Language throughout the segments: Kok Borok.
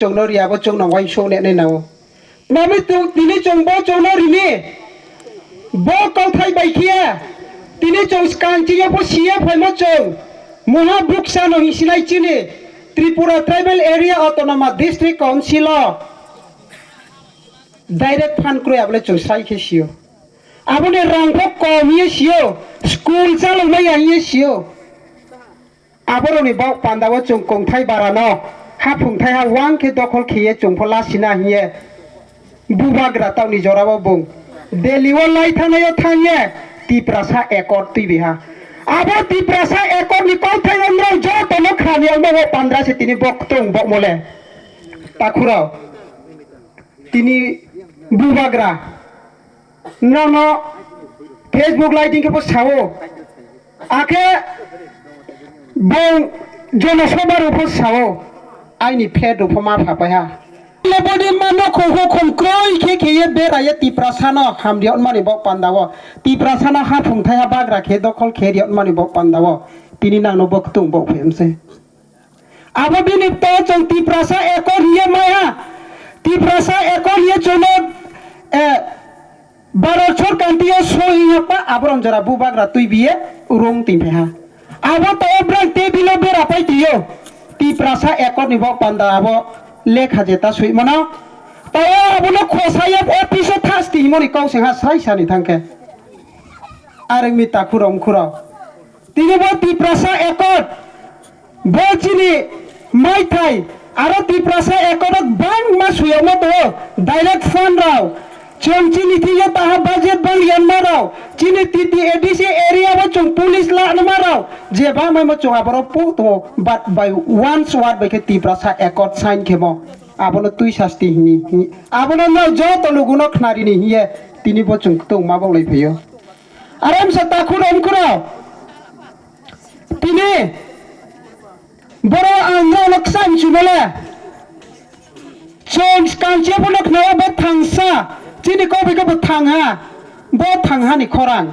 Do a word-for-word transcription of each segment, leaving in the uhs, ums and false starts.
chwngno ri abo chwngno uansuk nai nao. Nami tu-, tini chwng bo chwngno rini. Bo kauthai bai khiya. Tini chwng skang chini pho siya phaima chwng. Muha buksa no hisinai chini Tripura Tribal Area Autonomous District Council o direct fund kroi abole chwng sai khe sio. Aboni rang pho kom ye sio. School chalok maya ye sio. Aborokni bok pandao chwng kongthai barano haphungthai ha wang khe dokhol khiye chwng pho lasina hiye bubagra taoni jorao bung Delhi o lai thangnaio thangye Tiprasa Accord twibiha. Abo Tiprasa Accord ni kauthai onrok jotono khnani wngma o pandra se tini bok tung bok mole. Takhurao tini bubagra nono Facebook lighting khe bo sao. Akhe bong Jonosabha rok pho sao, aini flat rok pho ma pha pai ha. Leboni mano khongkho khongkroi khe kheye beraye Tiprasano hamri onmani bok pandao. Tiprasano haphung thai ha bagra khe dokhol khe ri onmani bok pandao. Tini nangno bo ktung bok phem se. Abo bini to chwng Tiprasa Accord hiye maya. Tiprasa Accord hiye chwngno, eh, Bharat sorkar twiyo soi wngya pa aborok jora bubagra twi biye rung twi phaha. Abo to obrang tebilo bera pai twiyo. Tiprasa Accord ni bok panda abo lekha jeta soi mano. Tayo abono khosaya office o thas twi himoni kau sengha sai sani thangkhe. Areng mi takhurok mkhurok. Tini bo Tiprasa Accord, bo chini maithai, aro Tiprasa Accord o bangma suyokma tongo, direct fund rok, chwng chini thwiyo taha budget bang yanma rok, chini T T A D C area o chwng police lanma rok, je bangma chwng aborok puk tongo, but by one word bai khe Tiprasa Accord sign khemo, abono twi sasti hini, hini, abono no joto luguno khnarini hiye, tini bo chwng tongma bok lai phaio. Aram sa takhurok mkhurok. Tini borok ang no kcham chumole. Chwng kanchiya bono khnawa bo thangsa. Chini kok bai khe bo thangha. Bo thangha ni khorang.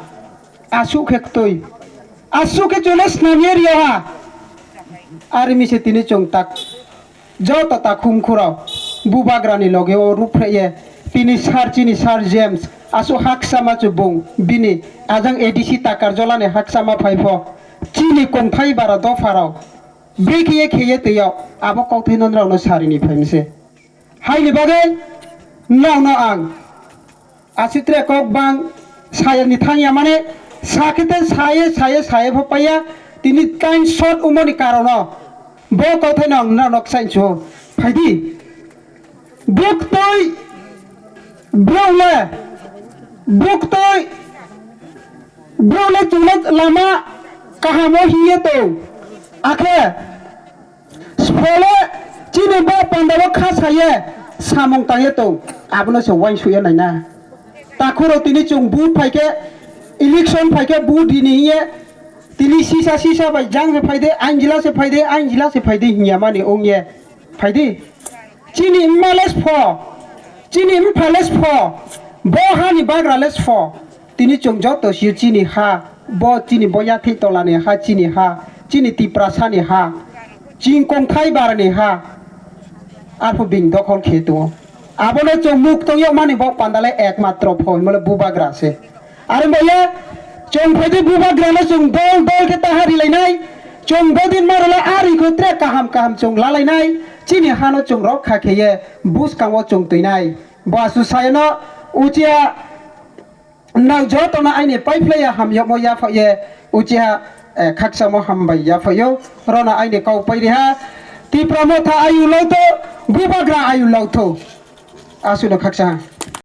Asuk khe ktwi. Asuk khe chwngno snamya riya ha. Ari mi se tini chwng tak. Joto takhum khurao bubagrani loge o ruphreye tini sir, chini sir James, aswk haksa ma chubung bini ajang A D C Takarjolani haksa ma phai pho chini kongthai bara dopharao brekhe kheye twiyo abo kokthaino norokno sarini phaimse. Haini bagwi norokno ang Asitre kok bang sayani thangya mane sakhe te saye, saye, saye pho paiya. Tini time short umoni karono bo kothai no ang norok saincho. Phaidi. Buktoi, brole, buktoi, brole chwngno lama kahamo hiye tong. Akhe Sphole chini bo pandao kha saye samung tangye tong, abono se uansukya naina. Takhuro tini chwng vote phaikhe, election phaikhe vote rini hiye, tini sisa sisa bai jang se phaide, ain jila se phaide, ain jila se phaide hinya mani ongye phaidi. Chini males pho, chini mphales pho, bo hani bagrales pho. Tini chwng joto sio chini ha, bo chini bo yathek tolani ha, chini ha, chini Tiprasani ha, chini kongthai barani ha, arpho bini dokhol khe tongo. Abono chwng muk tongya mani bo pandale ekmatro pho himole bubagra se. Aro boya chwng phaidi bubagrano chwng dol dol khe taha rilainai, chwng bodin marwla ari kho tre kaham kaham chwng lalainai, chini hano chwng rokha kheye bwskango chwng twinai. Bo asu sayano uchiya Nang jotono aini paiphlaiya hamyakmo yaphaye uchiha, eh, khaksamo hambai yaphaio. Rono aini kau pairiha. Tipra motha ayu lauto, bubagra ayu lauto. Asuno khaksa.